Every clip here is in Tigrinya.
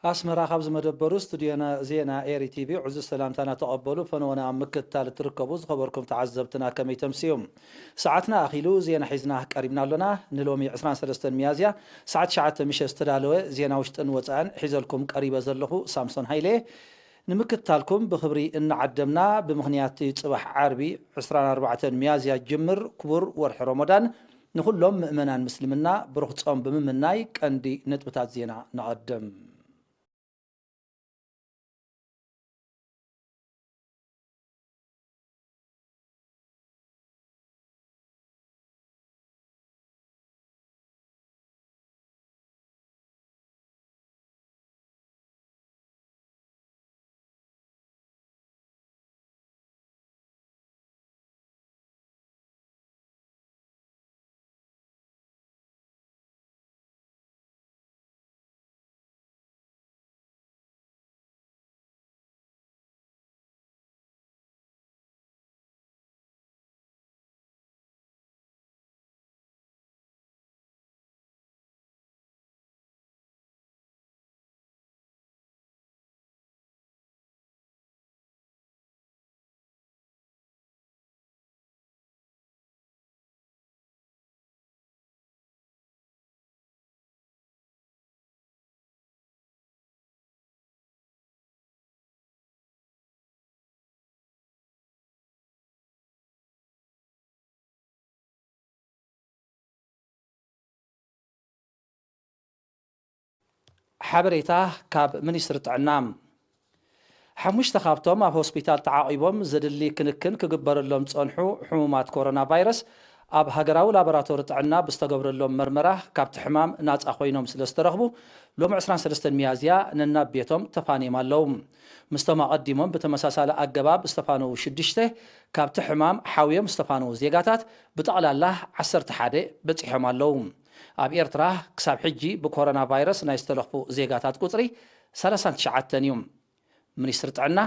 ኣስመራ፣ ካብ ዝመደበሩ ስቱድዮ ዜና ኤሪ ቲቪ ዕዙዝ ሰላምታና ተቐበሉ። ፈነወና ኣብ ምክትታል እትርከቡ ዝኸበርኩም ተዓዘብትና፣ ከመይ ተምስዩ? ሰዓትና ኣኺሉ፣ ዜና ሒዝና ቀሪብና ኣሎና። ንሎሚ ዕስራን ሰለስተን ሚያዝያ ሰዓት ትሽዓተ ምሸት ዝተዳለወ ዜና ውሽጥን ወጻእን ሒዘልኩም ቀሪበ ዘለኹ ሳምሶን ሃይለ። ንምክትታልኩም ብኽብሪ እናዓደምና፣ ብምኽንያት ጽባሕ ዓርቢ ዕስራን ኣርባዕተን ሚያዝያ ጅምር ክቡር ወርሒ ሮሞዳን ንኹሎም ምእመናን ምስልምና ብሩኽ ጾም ብምምናይ ቀንዲ ነጥብታት ዜና ነቐድም። ሓበሬታ ካብ ሚኒስትሪ ጥዕና። ሓሙሽተ ካብቶም ኣብ ሆስፒታል ተዓቒቦም ዘድሊ ክንክን ክግበረሎም ዝጸንሑ ሕሙማት ኮሮና ቫይረስ፣ ኣብ ሃገራዊ ላቦራቶሪ ጥዕና ብዝተገብረሎም መርመራ ካብቲ ሕማም ናጻ ኮይኖም ስለ ዝተረኽቡ፣ ሎሚ ዕስራን ሰለስተን ሚያዝያ ነናብ ቤቶም ተፋንዮም ኣለዉ። ምስቶም ኣቐዲሞም ብተመሳሳሊ ኣገባብ ዝተፋነዉ ሽዱሽተ፣ ካብቲ ሕማም ሓውዮም ዝተፋነዉ ዜጋታት ብጠቕላላ ዓሰርተ ሓደ በጺሖም ኣለዉ። ኣብ ኤርትራ ክሳብ ሕጂ ብኮሮና ቫይረስ ናይ ዝተለኽፉ ዜጋታት ቁጽሪ ሰላሳን ትሽዓተን እዩ። ሚኒስትሪ ጥዕና፣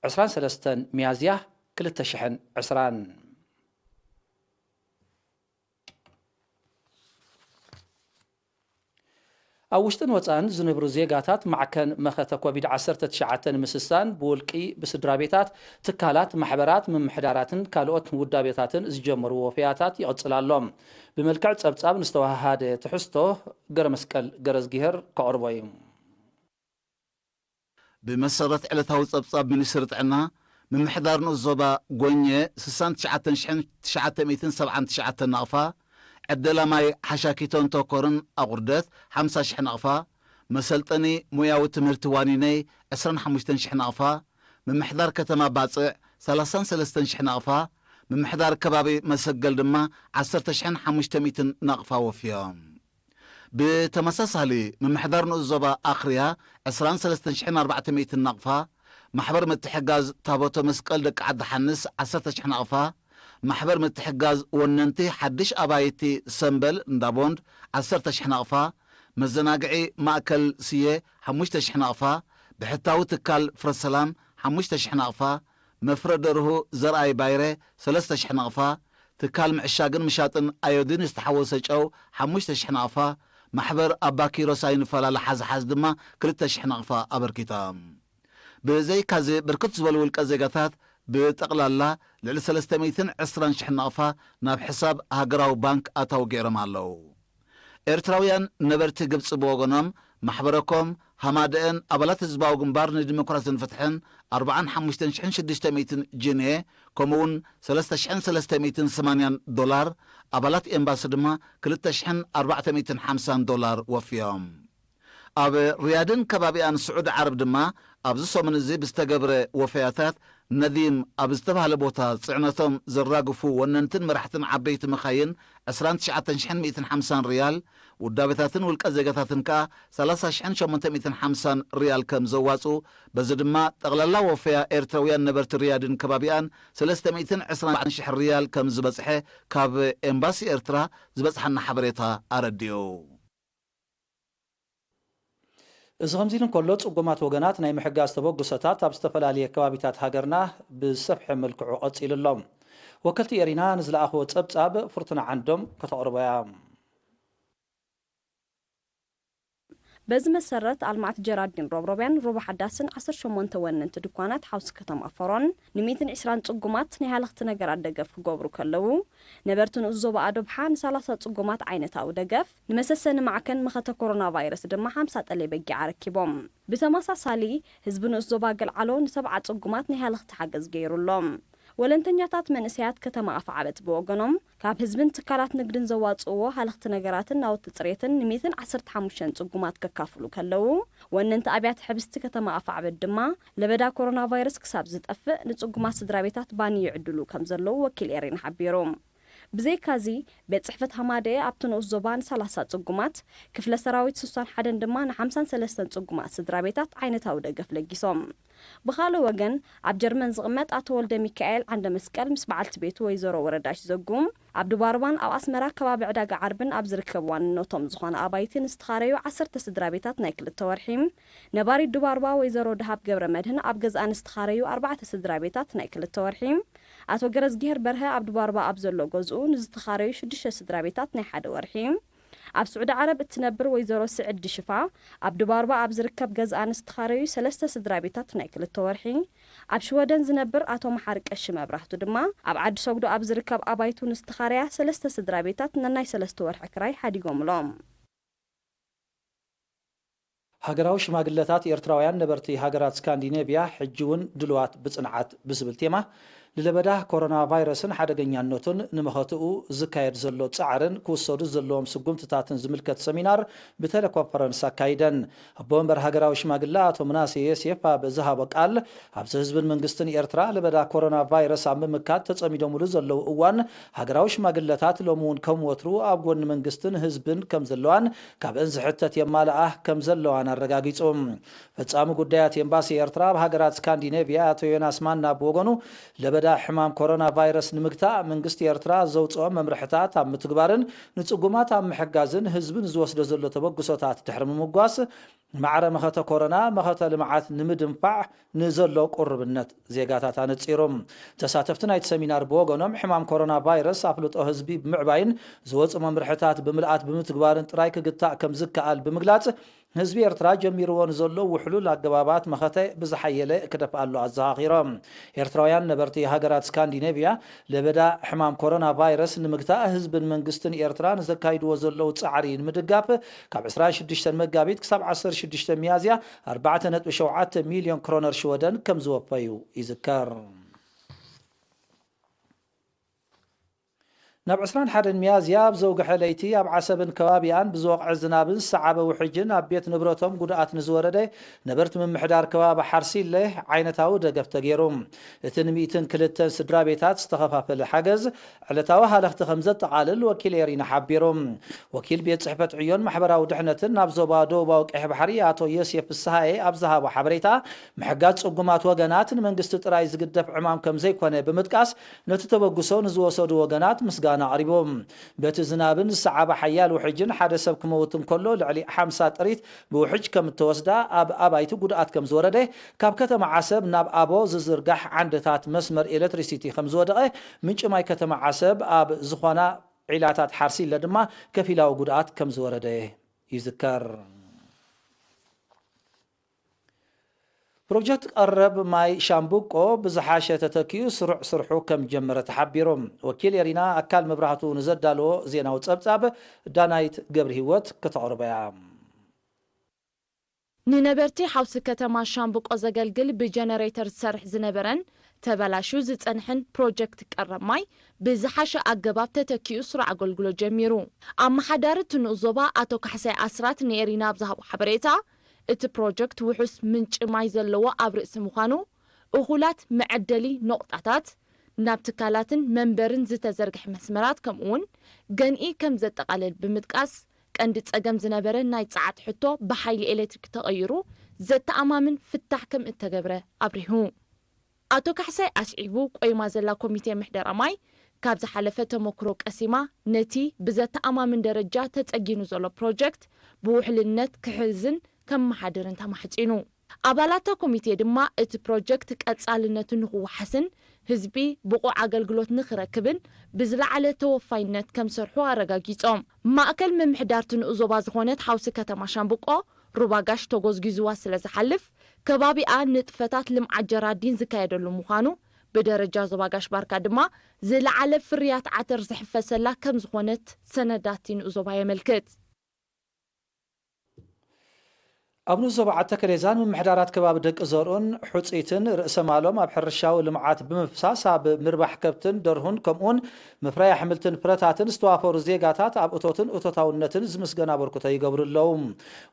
ዕስራን ሰለስተን ሚያዝያ ክልተ ሽሕን ዕስራን። ኣብ ውሽጥን ወጻእን ዝነብሩ ዜጋታት ማዕከን መኸተ ኮቪድ ዓሰርተ ትሽዓተ ንምስሳን ብውልቂ፣ ብስድራ ቤታት፣ ትካላት፣ ማሕበራት፣ ምምሕዳራትን ካልኦት ውዳቤታትን ዝጀመርዎ ወፈያታት ይቕጽል ኣሎ። ብመልክዕ ጸብጻብ ንዝተወሃሃደ ትሕዝቶ ገረመስቀል ገረዝጊሄር ከቕርቦ እዩ። ብመሰረት ዕለታዊ ጸብጻብ ሚኒስትሪ ጥዕና፣ ምምሕዳር ንኡስ ዞባ ጎኘ ስሳን ትሽዓተን ሽሕን ትሽዓተ ሚእትን ሰብዓን ትሽዓተን ናቕፋ፣ ዕደላ ማይ ሓሻኪቶን ተኮርን ኣቑርደት ሓምሳ ሽሕ ናቕፋ፣ መሰልጠኒ ሞያዊ ትምህርቲ ዋኒነይ ዕስራን ሓሙሽተን ሽሕ ናቕፋ፣ ምምሕዳር ከተማ ባጽዕ ሰላሳን ሰለስተን ሽሕ ናቕፋ፣ ምምሕዳር ከባቢ መሰገል ድማ ዓሰርተ ሽሕን ሓሙሽተ ሚእትን ናቕፋ ወፍዮም። ብተመሳሳሊ፣ ምምሕዳር ንኡስ ዞባ ኣኽርያ ዕስራን ሰለስተን ሽሕን ኣርባዕተ ሚእትን ናቕፋ፣ ማሕበር ምትሕጋዝ ታቦተ መስቀል ደቂ ዓዲ ሓንስ ዓሰርተ ሽሕ ናቕፋ፣ ማሕበር ምትሕጋዝ ወነንቲ ሓድሽ ኣባይቲ ሰምበል እንዳቦንድ ዓሰርተ ሽሕ ናቕፋ፣ መዘናግዒ ማእከል ስየ ሓሙሽተ ሽሕ ናቕፋ፣ ብሕታዊ ትካል ፍረሰላም ሓሙሽተ ሽሕ ናቕፋ፣ መፍረ ደርሁ ዘርኣይ ባይረ ሰለስተ ሽሕ ናቕፋ፣ ትካል ምዕሻግን ምሻጥን ኣዮዲን ዝተሓወሰ ጨው ሓሙሽተ ሽሕ ናቕፋ፣ ማሕበር ኣባ ኪሮስ ኣይንፈላለ ሓዝሓዝ ድማ ክልተ ሽሕ ናቕፋ ኣበርኪቶም። ብዘይካዚ፣ ብርክት ዝበሉ ውልቀ ዜጋታት ብጠቕላላ ልዕሊ ሰለስተ ሚእትን ዕስራን ሽሕ ናቕፋ ናብ ሕሳብ ሃገራዊ ባንክ ኣታዊ ገይሮም ኣለዉ። ኤርትራውያን ነበርቲ ግብጺ ብወገኖም፣ ማሕበረኮም፣ ሃማደኤን ኣባላት ህዝባዊ ግንባር ንዲሞክራስን ፍትሕን ኣርባዓን ሓሙሽተን ሽሕን ሽዱሽተ ሚእትን ጅንየ፣ ከምኡውን ሰለስተ ሽሕን ሰለስተ ሚእትን ሰማንያን ዶላር፣ ኣባላት ኤምባሲ ድማ ክልተ ሽሕን ኣርባዕተ ሚእትን ሓምሳን ዶላር ወፍዮም። ኣብ ሪያድን ከባቢኣን ስዑዲ ዓረብ ድማ ኣብዚ ሰሙን እዚ ብዝተገብረ ወፈያታት ነዚም ኣብ ዝተባህለ ቦታ ጽዕነቶም ዘራግፉ ወነንትን መራሕትን ዓበይቲ መኻይን ዕስራን ትሽዓተን ሽሕን ሚእትን ሓምሳን ሪያል፣ ውዳቤታትን ውልቀ ዜጋታትን ከኣ ሰላሳ ሽሕን ሸሞንተ ሚእትን ሓምሳን ሪያል ከም ዘዋጽኡ፣ በዚ ድማ ጠቕላላ ወፈያ ኤርትራውያን ነበርቲ ሪያድን ከባቢኣን ሰለስተ ሚእትን ዕስራን ኣርባዕተን ሽሕ ሪያል ከም ዝበጽሐ ካብ ኤምባሲ ኤርትራ ዝበጽሓና ሓበሬታ ኣረዲኡ። እዚ ከምዚ ኢሉ እንከሎ፣ ጽጉማት ወገናት ናይ ምሕጋዝ ተበግሶታት ኣብ ዝተፈላለየ ከባቢታት ሃገርና ብዝሰፍሐ መልክዑ ቀጺሉ ኣሎ። ወከልቲ ኤሪና ንዝለኣኽዎ ጸብጻብ ፍርቱና ዓንዶም ከተቕርቦ እያ። በዚ መሰረት ኣልማዕቲ ጀራርዲን ሮብሮብያን ሩባ ሓዳስን ዓሰርተ ሸሞንተ ወነንቲ ድኳናት ሓውሲ ከተማ ፈሮን ን ሚእትን ዕስራን ጽጉማት ናይ ሃለኽቲ ነገራት ደገፍ ክገብሩ ከለዉ፣ ነበርቲ ንኡስ ዞባ ኣዶብሓ ንሰላሳ ጽጉማት ዓይነታዊ ደገፍ፣ ንመሰሰኒ ማዕከን መኸተ ኮሮና ቫይረስ ድማ ሓምሳ ጠለይ በጊዕ ኣረኪቦም። ብተመሳሳሊ፣ ህዝቢ ንኡስ ዞባ ገልዓሎ ንሰብዓ ጽጉማት ናይ ሃለኽቲ ሓገዝ ገይሩሎም። ወለንተኛታት መንእሰያት ከተማ ኣፍዓበት ብወገኖም፣ ካብ ህዝብን ትካላት ንግድን ዘዋጽእዎ ሃለኽቲ ነገራትን ናውቲ ጽሬትን ንሚእትን ዓሰርተ ሓሙሽተን ጽጉማት ከካፍሉ ከለዉ፣ ወነንቲ ኣብያተ ሕብስቲ ከተማ ኣፍዓበት ድማ ለበዳ ኮሮና ቫይረስ ክሳብ ዝጠፍእ ንጽጉማት ስድራ ቤታት ባኒ ይዕድሉ ከም ዘለዉ ወኪል ኤሪና ሓቢሩ። ብዘይካዚ፣ ቤት ጽሕፈት ሃማደኤ ኣብቲ ንኡስ ዞባ ንሰላሳ ጽጉማት፣ ክፍለ ሰራዊት ስሳን ሓደን ድማ ንሓምሳን ሰለስተን ጽጉማት ስድራ ቤታት ዓይነታዊ ደገፍ ለጊሶም። ብኻልእ ወገን፣ ኣብ ጀርመን ዝቕመጥ ኣቶ ወልደ ሚካኤል ዓንደ መስቀል ምስ በዓልቲ ቤቱ ወይዘሮ ወረዳሽ ዘጉም፣ ኣብ ዱባርባን ኣብ ኣስመራ ከባቢ ዕዳጋ ዓርብን ኣብ ዝርከብ ዋንነቶም ዝኾነ ኣባይቲ ንዝተኻረዩ ዓሰርተ ስድራ ቤታት ናይ ክልተ ወርሒ፣ ነባሪት ዱባርባ ወይዘሮ ደሃብ ገብረ መድህን ኣብ ገዝኣ ንዝተኻረዩ ኣርባዕተ ስድራ ቤታት ናይ ክልተ ወርሒ፣ ኣቶ ገረዝጊሄር በርሀ ኣብ ዱባርባ ኣብ ዘሎ ገዝኡ ንዝተኻረዩ ሽዱሽተ ስድራ ቤታት ናይ ሓደ ወርሒ፣ ኣብ ስዑዲ ዓረብ እትነብር ወይዘሮ ስዕዲ ሽፋ ኣብ ዱባርባ ኣብ ዝርከብ ገዝኣ ንዝተኻረዩ ሰለስተ ስድራ ቤታት ናይ ክልተ ወርሒ፣ ኣብ ሽወደን ዝነብር ኣቶ መሓሪ ቀሺ መብራህቱ ድማ ኣብ ዓዲ ሰጉዶ ኣብ ዝርከብ ኣባይቱ ንዝተኻረያ ሰለስተ ስድራ ቤታት ነናይ ሰለስተ ወርሒ ክራይ ሓዲጎምሎም። ሃገራዊ ሽማግለታት ኤርትራውያን ነበርቲ ሃገራት ስካንዲኔቭያ ሕጂ እውን ድሉዋት ብጽንዓት ብዝብል ቴማ ንለበዳ ኮሮና ቫይረስን ሓደገኛነቱን ንመኸትኡ ዝካየድ ዘሎ ጻዕርን ክውሰዱ ዘለዎም ስጉምትታትን ዝምልከት ሰሚናር ብቴሌኮንፈረንስ ኣካይደን። ኣቦ መንበር ሃገራዊ ሽማግለ ኣቶ ምናሴ ዮሴፍ ኣብ ዝሃቦ ቃል፣ ኣብዚ ህዝብን መንግስትን ኤርትራ ለበዳ ኮሮና ቫይረስ ኣብ ምምካት ተጸሚዶምሉ ዘለዉ እዋን፣ ሃገራዊ ሽማግለታት ሎሚ እውን ከም ወትሩ ኣብ ጎኒ መንግስትን ህዝብን ከም ዘለዋን፣ ካብአን ዝሕተት የማልኣ ከም ዘለዋን ኣረጋጊጹ። ፈጻሚ ጉዳያት ኤምባሲ ኤርትራ ኣብ ሃገራት ስካንዲኔቭያ ኣቶ ዮናስ ማና ብወገኑ፣ ለበዳ ሕማም ኮሮና ቫይረስ ንምግታእ መንግስቲ ኤርትራ ዘውጽኦ መምርሕታት ኣብ ምትግባርን ንጽጉማት ኣብ ምሕጋዝን ህዝቢ ንዝወስዶ ዘሎ ተበግሶታት ድሕሪ ምምጓስ፣ ማዕረ መኸተ ኮሮና መኸተ ልምዓት ንምድንፋዕ ንዘሎ ቅሩብነት ዜጋታት ኣነጺሩ። ተሳተፍቲ ናይቲ ሰሚናር ብወገኖም፣ ሕማም ኮሮና ቫይረስ ኣፍልጦ ህዝቢ ብምዕባይን ዝወጹ መምርሕታት ብምልኣት ብምትግባርን ጥራይ ክግታእ ከም ዝከኣል ብምግላጽ፣ ህዝቢ ኤርትራ ጀሚርዎ ንዘሎ ውሕሉል ኣገባባት መኸተ ብዝሓየለ ክደፍኣሉ ኣዘኻኺሮም። ኤርትራውያን ነበርቲ ሃገራት ስካንዲኔቭያ ለበዳ ሕማም ኮሮና ቫይረስ ንምግታእ ህዝብን መንግስትን ኤርትራ ንዘካይድዎ ዘለዉ ጻዕሪ ንምድጋፍ ካብ ዕስራን ሽዱሽተን መጋቢት ክሳብ ዓሰርተ ሽዱሽተ ሚያዝያ ኣርባዕተ ነጥቢ ሸውዓተ ሚልዮን ክሮነር ሽወደን ከም ዝወፈዩ ይዝከር። ናብ ዕስራን ሓደን ሚያዝያ ኣብ ዘውግሐ ለይቲ ኣብ ዓሰብን ከባቢኣን ብዝወቕዐ ዝናብን ዝሰዓበ ውሕጅን ኣብ ቤት ንብረቶም ጉድኣት ንዝወረደ ነበርቲ ምምሕዳር ከባቢ ሓርሲለ ዓይነታዊ ደገፍ ተገይሩ። እቲ ንሚእትን ክልተን ስድራ ቤታት ዝተኸፋፈለ ሓገዝ ዕለታዊ ሃለኽቲ ከም ዘጠቓልል ወኪል ኤሪና ሓቢሩ። ወኪል ቤት ጽሕፈት ዕዮን ማሕበራዊ ድሕነትን ናብ ዞባ ደቡባዊ ቀይሕ ባሕሪ ኣቶ ዮሴፍ ፍስሃየ ኣብ ዝሃቦ ሓበሬታ፣ ምሕጋዝ ጽጉማት ወገናት ንመንግስቲ ጥራይ ዝግደፍ ዕማም ከም ዘይኮነ ብምጥቃስ፣ ነቲ ተበግሶ ንዝወሰዱ ወገናት ምስጋና ኣቕሪቡ። በቲ ዝናብን ዝሰዓበ ሓያል ውሕጅን ሓደ ሰብ ክመውት እንከሎ፣ ልዕሊ ሓምሳ ጥሪት ብውሕጅ ከም እተወስዳ፣ ኣብ ኣባይቲ ጉድኣት ከም ዝወረደ፣ ካብ ከተማ ዓሰብ ናብ ኣቦ ዝዝርጋሕ ዓንድታት መስመር ኤሌክትሪሲቲ ከም ዝወደቐ፣ ምንጪ ማይ ከተማ ዓሰብ ኣብ ዝኾና ዒላታት ሓርሲለ ድማ ከፊላዊ ጉድኣት ከም ዝወረደ ይዝከር። ፕሮጀክት ቀረብ ማይ ሻምብቆ ብዝሓሸ ተተኪኡ ስሩዕ ስርሑ ከም ጀመረ ተሓቢሩ። ወኪል ኤሪና ኣካል መብራህቱ ንዘዳለዎ ዜናዊ ጸብጻብ ዳናይት ገብረ ህይወት ከተቕርቦ እያ። ንነበርቲ ሓውሲ ከተማ ሻምብቆ ዘገልግል ብጀነሬተር ዝሰርሕ ዝነበረን ተበላሹ ዝጸንሐን ፕሮጀክት ቀረብ ማይ ብዝሓሸ ኣገባብ ተተኪኡ ስሩዕ ኣገልግሎት ጀሚሩ። ኣመሓዳሪ እቲ ንኡስ ዞባ ኣቶ ካሕሳይ ኣስራት ንኤሪና ኣብ ዝሃቦ ሓበሬታ፣ እቲ ፕሮጀክት ውሑስ ምንጪ ማይ ዘለዎ ኣብ ርእሲ ምዃኑ፣ እኹላት መዐደሊ ነቑጣታት፣ ናብ ትካላትን መንበርን ዝተዘርግሐ መስመራት፣ ከምኡ'ውን ገንኢ ከም ዘጠቓልል ብምጥቃስ፣ ቀንዲ ጸገም ዝነበረ ናይ ጸዓት ሕቶ ብሓይሊ ኤሌክትሪክ ተቐይሩ ዘተኣማምን ፍታሕ ከም እተገብረ ኣብሪሁ። ኣቶ ካሕሳይ ኣስዒቡ፣ ቆይማ ዘላ ኮሚቴ ምሕደራ ማይ ካብ ዝሓለፈ ተመክሮ ቀሲማ፣ ነቲ ብዘተኣማምን ደረጃ ተጸጊኑ ዘሎ ፕሮጀክት ብውሕልነት ክሕዝን ከመሓድርን ተማሕጺኑ። ኣባላታ ኮሚቴ ድማ እቲ ፕሮጀክት ቀጻልነቱ ንኽወሓስን ህዝቢ ብቑዕ ኣገልግሎት ንኽረክብን ብዝለዓለ ተወፋይነት ከም ሰርሑ ኣረጋጊጾም። ማእከል ምምሕዳር እቲ ንኡስ ዞባ ዝኾነት ሓውሲ ከተማ ሻምብቆ ሩባ ጋሽ ተጎዝጊዝዋ ስለ ዝሓልፍ፣ ከባቢኣ ንጥፈታት ልምዓት ጀራዲን ዝካየደሉ ምዃኑ፣ ብደረጃ ዞባ ጋሽ ባርካ ድማ ዝለዓለ ፍርያት ዓተር ዝሕፈሰላ ከም ዝኾነት ሰነዳት ንኡስ ዞባ የመልክት። ኣብ ንኡስ ዞባ ዓዲ ተከሌዛን ምምሕዳራት ከባቢ ደቂ ዘርኡን ሑጺትን ርእሰ ማሎም ኣብ ሕርሻዊ ልምዓት ብምፍሳስ ኣብ ምርባሕ ከብትን ደርሁን ከምኡውን ምፍራይ ኣሕምልትን ፍረታትን ዝተዋፈሩ ዜጋታት ኣብ እቶትን እቶታውነትን ዝምስገን ኣበርክቶ ይገብሩ ኣለዉ።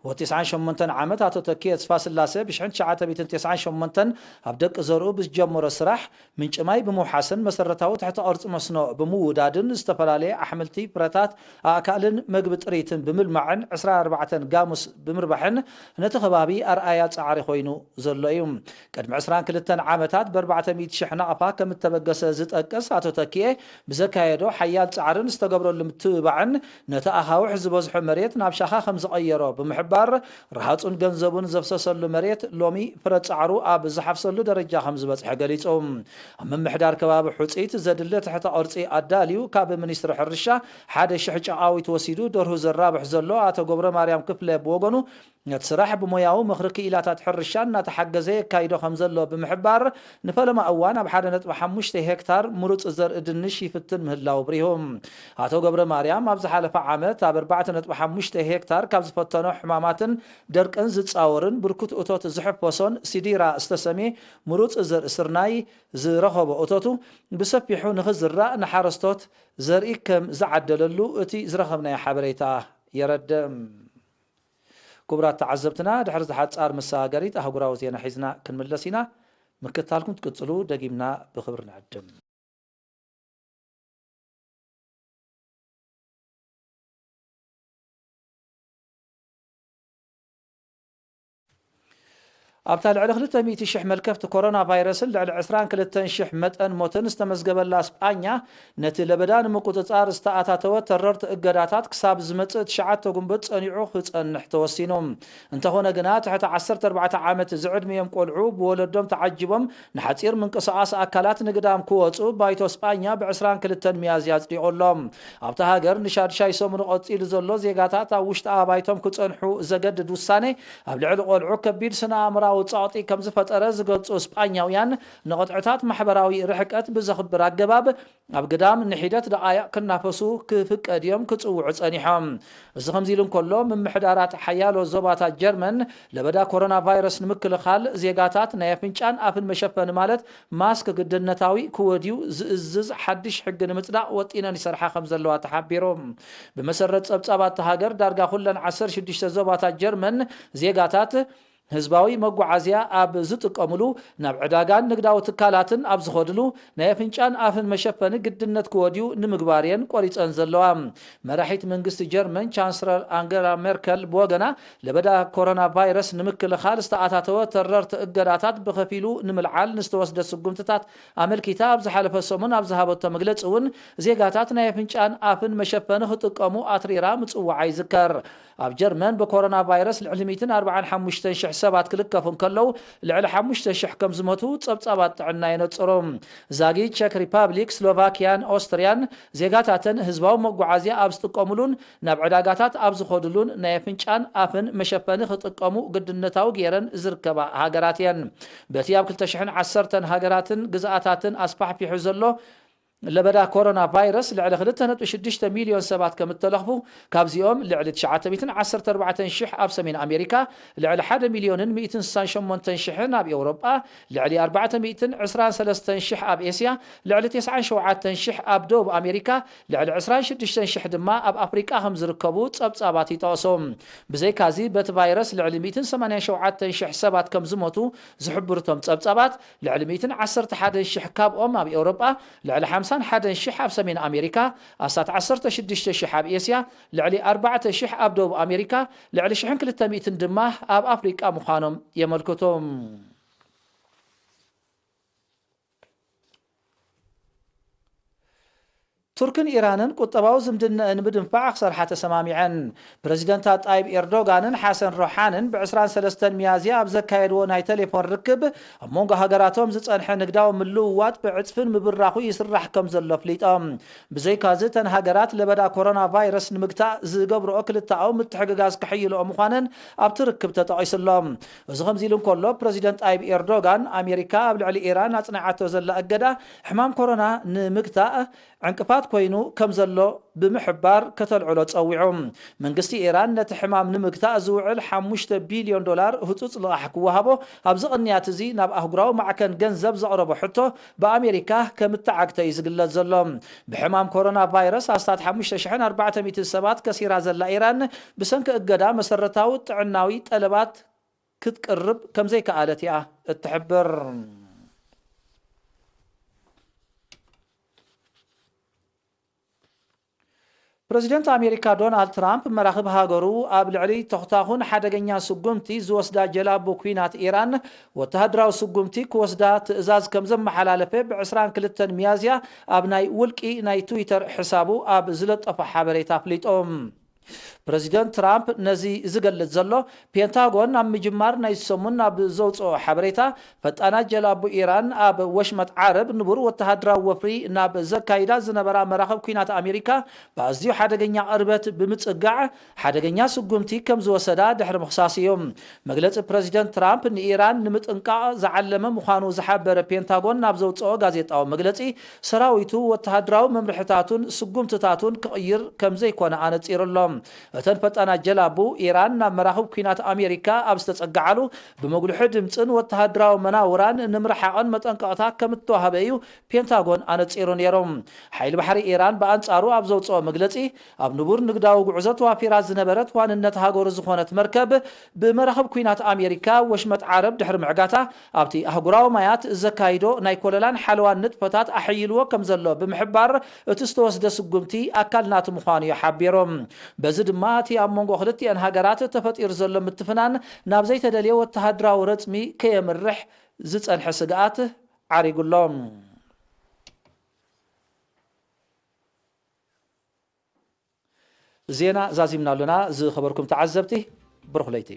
ወዲ ተስዓን ሸሞንተን ዓመት ኣቶ ተኪ ተስፋ ስላሴ ብ ሽሕን ትሽዓተ ሚእትን ተስዓን ሸሞንተን ኣብ ደቂ ዘርኡ ብዝጀመሮ ስራሕ ምንጪ ማይ ብምውሓስን መሰረታዊ ትሕተ ቅርጺ መስኖ ብምውዳድን ዝተፈላለየ ኣሕምልቲ፣ ፍረታት፣ ኣእካልን መግቢ ጥሪትን ብምልማዕን ዕስራን ኣርባዕተን ጋሙስ ብምርባሕን ነቲ ከባቢ ኣርኣያ ጻዕሪ ኮይኑ ዘሎ እዩ። ቅድሚ ዕስራን ክልተን ዓመታት ብ ኣርባዕተ ሚእቲ ሽሕ ናቕፋ ከም እተበገሰ ዝጠቅስ ኣቶ ተኪኤ፣ ብዘካየዶ ሓያል ጻዕርን ዝተገብረሉ ምትብባዕን ነቲ ኣኻውሕ ዝበዝሖ መሬት ናብ ሻኻ ከም ዝቐየሮ ብምሕባር፣ ረሃጹን ገንዘቡን ዘፍሰሰሉ መሬት ሎሚ ፍረ ጻዕሩ ኣብ ዝሓፍሰሉ ደረጃ ከም ዝበጽሐ ገሊጹ። ኣብ ምምሕዳር ከባቢ ሑጺት ዘድሊ ትሕተ ቅርጺ ኣዳልዩ ካብ ሚኒስትሪ ሕርሻ ሓደ ሽሕ ጨቓዊት ወሲዱ ደርሁ ዘራብሕ ዘሎ ኣቶ ገብረ ማርያም ክፍለ ብወገኑ፣ ነቲ ስራሕ ብሞያዊ ምኽሪ ክኢላታት ሕርሻ እናተሓገዘ የካይዶ ከም ዘሎ ብምሕባር፣ ንፈለማ እዋን ኣብ ሓደ ነጥቢ ሓሙሽተ ሄክታር ምሩጽ ዘርኢ ድንሽ ይፍትን ምህላው ኣብሪሁ። ኣቶ ገብረ ማርያም ኣብ ዝሓለፈ ዓመት ኣብ ኣርባዕተ ነጥቢ ሓሙሽተ ሄክታር ካብ ዝፈተኖ ሕማማትን ደርቅን ዝጻወርን ብርኩት እቶት ዝሕፈሶን ሲዲራ ዝተሰምየ ምሩጽ ዘርኢ ስርናይ ዝረኸቦ እቶቱ ብሰፊሑ ንኽዝራእ ንሓረስቶት ዘርኢ ከም ዝዓደለሉ እቲ ዝረኸብናዮ ሓበሬታ የረድእ። ክቡራት ተዓዘብትና፣ ድሕሪ እዚ ሓጻር መሰጋገሪት ኣህጉራዊ ዜና ሒዝና ክንምለስ ኢና። ምክትታልኩም ትቅጽሉ ደጊምና ብክብሪ ንዕድም። ኣብታ ልዕሊ ክልተ ሚእቲ ሽሕ መልከፍቲ ኮሮና ቫይረስን ልዕሊ ዕስራን ክልተን ሽሕ መጠን ሞትን ዝተመዝገበላ ስጳኛ፣ ነቲ ለበዳ ንምቁጽጻር ዝተኣታተወ ተረርቲ እገዳታት ክሳብ ዝመጽእ ትሽዓተ ጉንበት ጸኒዑ ክጸንሕ ተወሲኑ። እንተኾነ ግና፣ ትሕቲ ዓሰርተ ኣርባዕተ ዓመት ዝዕድሚኦም ቆልዑ ብወለዶም ተዓጂቦም ንሓጺር ምንቅስቓስ ኣካላት ንግዳም ክወጹ ባይቶ ስጳኛ ብ ዕስራን ክልተን ሚያዝያ ኣጽዲቑ ኣሎ። ኣብታ ሃገር ንሻድሻይ ሰሙን ቀጺሉ ዘሎ ዜጋታት ኣብ ውሽጢ ኣባይቶም ክጸንሑ ዘገድድ ውሳኔ፣ ኣብ ልዕሊ ቆልዑ ከቢድ ስነ ኣእምራዊ ጸቕጢ ከም ዝፈጠረ ዝገልጹ ስጳኛውያን፣ ንቕጥዕታት ማሕበራዊ ርሕቀት ብዘኽብር ኣገባብ፣ ኣብ ግዳም ንሒደት ደቓይቕ ክናፈሱ ክፍቀድ እዮም ክጽውዑ ጸኒሖም። እዚ ከምዚ ኢሉ እንከሎ፣ ምምሕዳራት ሓያሎ ዞባታት ጀርመን፣ ለበዳ ኮሮና ቫይረስ ንምክልኻል ዜጋታት ናይ ኣፍንጫን ኣፍን መሸፈኒ ማለት ማስክ ግድነታዊ ክወድዩ ዝእዝዝ ሓድሽ ሕጊ ንምጽዳቕ ወጢነን ይሰርሓ ከም ዘለዋ ተሓቢሩ። ብመሰረት ጸብጻባት እታ ሃገር፣ ዳርጋ ኩለን ዓሰርተ ሽዱሽተ ዞባታት ጀርመን ዜጋታት ህዝባዊ መጓዓዝያ ኣብ ዝጥቀምሉ፣ ናብ ዕዳጋን ንግዳዊ ትካላትን ኣብ ዝኸድሉ፣ ናይ ኣፍንጫን ኣፍን መሸፈኒ ግድነት ክወድዩ ንምግባር እየን ቆሪጸን ዘለዋ። መራሒት መንግስቲ ጀርመን ቻንስለር ኣንገላ ሜርከል ብወገና፣ ለበዳ ኮሮና ቫይረስ ንምክልኻል ዝተኣታተወ ተረርቲ እገዳታት ብኸፊሉ ንምልዓል ንዝተወስደ ስጉምትታት ኣመልኪታ ኣብ ዝሓለፈ ሰሙን ኣብ ዝሃበቶ መግለጺ እውን፣ ዜጋታት ናይ ኣፍንጫን ኣፍን መሸፈኒ ክጥቀሙ ኣትሪራ ምጽዋዓ ይዝከር። ኣብ ጀርመን ብኮሮና ቫይረስ ልዕሊ ሚእትን ኣርባዓን ሓሙሽተን ሽሕ ሰባት ክልከፉ እንከለዉ፣ ልዕሊ ሓሙሽተ ሽሕ ከም ዝሞቱ ጸብጻባት ጥዕና የነጽሩ። ዛጊ፣ ቸክ ሪፓብሊክ፣ ስሎቫኪያን ኦስትርያን ዜጋታተን ህዝባዊ መጓዓዝያ ኣብ ዝጥቀሙሉን ናብ ዕዳጋታት ኣብ ዝኸዱሉን ናይ ኣፍንጫን ኣፍን መሸፈኒ ክጥቀሙ ግድነታዊ ገይረን ዝርከባ ሃገራት እየን። በቲ ኣብ ክልተ ሽሕን ዓሰርተን ሃገራትን ግዝኣታትን ኣስፋሕፊሑ ዘሎ ለበዳ ኮሮና ቫይረስ ልዕሊ ክልተ ነጥቢ ሽዱሽተ ሚልዮን ሰባት ከም እተለኽፉ፣ ካብዚኦም ልዕሊ ትሽዓተ ሚእትን ዓሰርተ ኣርባዕተን ሽሕ ኣብ ሰሜን ኣሜሪካ፣ ልዕሊ ሓደ ሚልዮንን ሚእትን ስሳን ሸሞንተን ሽሕን ኣብ ኤውሮጳ፣ ልዕሊ ኣርባዕተ ሚእትን ዕስራን ሰለስተን ሽሕ ኣብ ኤስያ፣ ልዕሊ ተስዓን ሸውዓተን ሽሕ ኣብ ደቡብ ኣሜሪካ፣ ልዕሊ ዕስራን ሽዱሽተን ሽሕ ድማ ኣብ ኣፍሪቃ ከም ዝርከቡ ጸብጻባት ይጠቕሱ። ብዘይካዚ፣ በቲ ቫይረስ ልዕሊ ሚእትን ሰማንያን ሸውዓተን ሽሕ ሰባት ከም ዝሞቱ ዝሕብሩ እቶም ጸብጻባት፣ ልዕሊ ሚእትን ዓሰርተ ሓደን ሽሕ ካብኦም ኣብ ኤውሮጳ፣ ልዕሊ ሓምሳን ሓደን ሽሕ ኣብ ሰሜን ኣሜሪካ፣ ኣስታት ዓሰርተ ሽዱሽተ ሽሕ ኣብ ኤስያ፣ ልዕሊ ኣርባዕተ ሽሕ ኣብ ደቡብ ኣሜሪካ፣ ልዕሊ ሽሕን ክልተ ሚእትን ድማ ኣብ ኣፍሪቃ ምዃኖም የመልክቱ። ቱርክን ኢራንን ቁጠባዊ ዝምድነአን ንምድንፋዕ ክሰርሓ ተሰማሚዐን። ፕረዚደንታት ጣይብ ኤርዶጋንን ሓሰን ሮሓንን ብ ዕስራን ሰለስተን ሚያዝያ ኣብ ዘካየድዎ ናይ ቴሌፎን ርክብ፣ ኣብ መንጎ ሃገራቶም ዝጸንሐ ንግዳዊ ምልውዋጥ ብዕጽፍን ምብራኹ ይስራሕ ከም ዘሎ ኣፍሊጦም። ብዘይካዚ፣ እተን ሃገራት ለበዳ ኮሮና ቫይረስ ንምግታእ ዝገብርኦ ክልተኣዊ ምትሕግጋዝ ክሕይልኦ ምዃነን ኣብቲ ርክብ ተጠቒሱሎም። እዚ ከምዚ ኢሉ እንከሎ፣ ፕረዚደንት ጣይብ ኤርዶጋን፣ ኣሜሪካ ኣብ ልዕሊ ኢራን ኣጽኒዓቶ ዘላ እገዳ ሕማም ኮሮና ንምግታእ ዕንቅፋት ኮይኑ ከም ዘሎ ብምሕባር ከተልዕሎ ጸዊዑ። መንግስቲ ኢራን ነቲ ሕማም ንምግታእ ዝውዕል ሓሙሽተ ቢልዮን ዶላር ህጹጽ ልቓሕ ክወሃቦ ኣብዚ ቅንያት እዚ ናብ ኣህጉራዊ ማዕከን ገንዘብ ዘቕረቦ ሕቶ ብኣሜሪካ ከም እተዓግተ እዩ ዝግለጽ ዘሎ። ብሕማም ኮሮና ቫይረስ ኣስታት ሓሙሽተ ሽሕን ኣርባዕተ ሚእትን ሰባት ከሲራ ዘላ ኢራን፣ ብሰንኪ እገዳ መሰረታዊ ጥዕናዊ ጠለባት ክትቅርብ ከም ዘይከኣለት እያ እትሕብር። ፕረዚደንት ኣሜሪካ ዶናልድ ትራምፕ፣ መራኽብ ሃገሩ ኣብ ልዕሊ ተኽታኹን ሓደገኛ ስጉምቲ ዝወስዳ ጀላቡ ኲናት ኢራን ወተሃደራዊ ስጉምቲ ክወስዳ ትእዛዝ ከም ዘመሓላለፈ ብ ዕስራን ክልተን ሚያዝያ ኣብ ናይ ውልቂ ናይ ትዊተር ሕሳቡ ኣብ ዝለጠፎ ሓበሬታ ኣፍሊጡ። ፕረዚደንት ትራምፕ ነዚ ዝገልጽ ዘሎ፣ ፔንታጎን ኣብ ምጅማር ናይ ሰሙን ኣብ ዘውጽኦ ሓበሬታ፣ ፈጣናት ጀላቡ ኢራን ኣብ ወሽመጥ ዓረብ ንቡር ወተሃደራዊ ወፍሪ ናብ ዘካይዳ ዝነበራ መራኽብ ኲናት ኣሜሪካ ብኣዝዩ ሓደገኛ ቅርበት ብምጽጋዕ ሓደገኛ ስጉምቲ ከም ዝወሰዳ ድሕሪ ምኽሳስ እዩ። መግለጺ ፕረዚደንት ትራምፕ ንኢራን ንምጥንቃቕ ዝዓለመ ምዃኑ ዝሓበረ ፔንታጎን ናብ ዘውጽኦ ጋዜጣዊ መግለጺ፣ ሰራዊቱ ወተሃደራዊ መምርሕታቱን ስጉምትታቱን ክቕይር ከም ዘይኮነ ኣነጺሩ ኣሎ። እተን ፈጣናት ጀላቡ ኢራን ናብ መራኽብ ኲናት ኣሜሪካ ኣብ ዝተጸግዓሉ፣ ብመጉልሒ ድምጽን ወተሃደራዊ መናውራን ንምርሓቐን መጠንቀቕታ ከም እተዋህበ እዩ ፔንታጎን ኣነጺሩ ነይሩ። ሓይሊ ባሕሪ ኢራን ብኣንጻሩ ኣብ ዘውጽኦ መግለጺ፣ ኣብ ንቡር ንግዳዊ ጉዕዞ ተዋፊራ ዝነበረት ዋንነት ሃገሩ ዝኾነት መርከብ ብመራኽብ ኲናት ኣሜሪካ ወሽመጥ ዓረብ ድሕሪ ምዕጋታ፣ ኣብቲ ኣህጉራዊ ማያት ዘካይዶ ናይ ኮለላን ሓለዋን ንጥፈታት ኣሐይልዎ ከም ዘሎ ብምሕባር፣ እቲ ዝተወስደ ስጉምቲ ኣካል ናቱ ምዃኑ እዩ ሓቢሩ። በዚ ድማ እቲ ኣብ መንጎ ክልቲአን ሃገራት ተፈጢሩ ዘሎ ምትፍናን ናብ ዘይተደልየ ወተሃደራዊ ረጽሚ ከየምርሕ ዝጸንሐ ስግኣት ዓሪጉ ኣሎ። ዜና ዛዚምና ኣሎና። ዝኸበርኩም ተዓዘብቲ፣ ብሩኽ ለይቲ።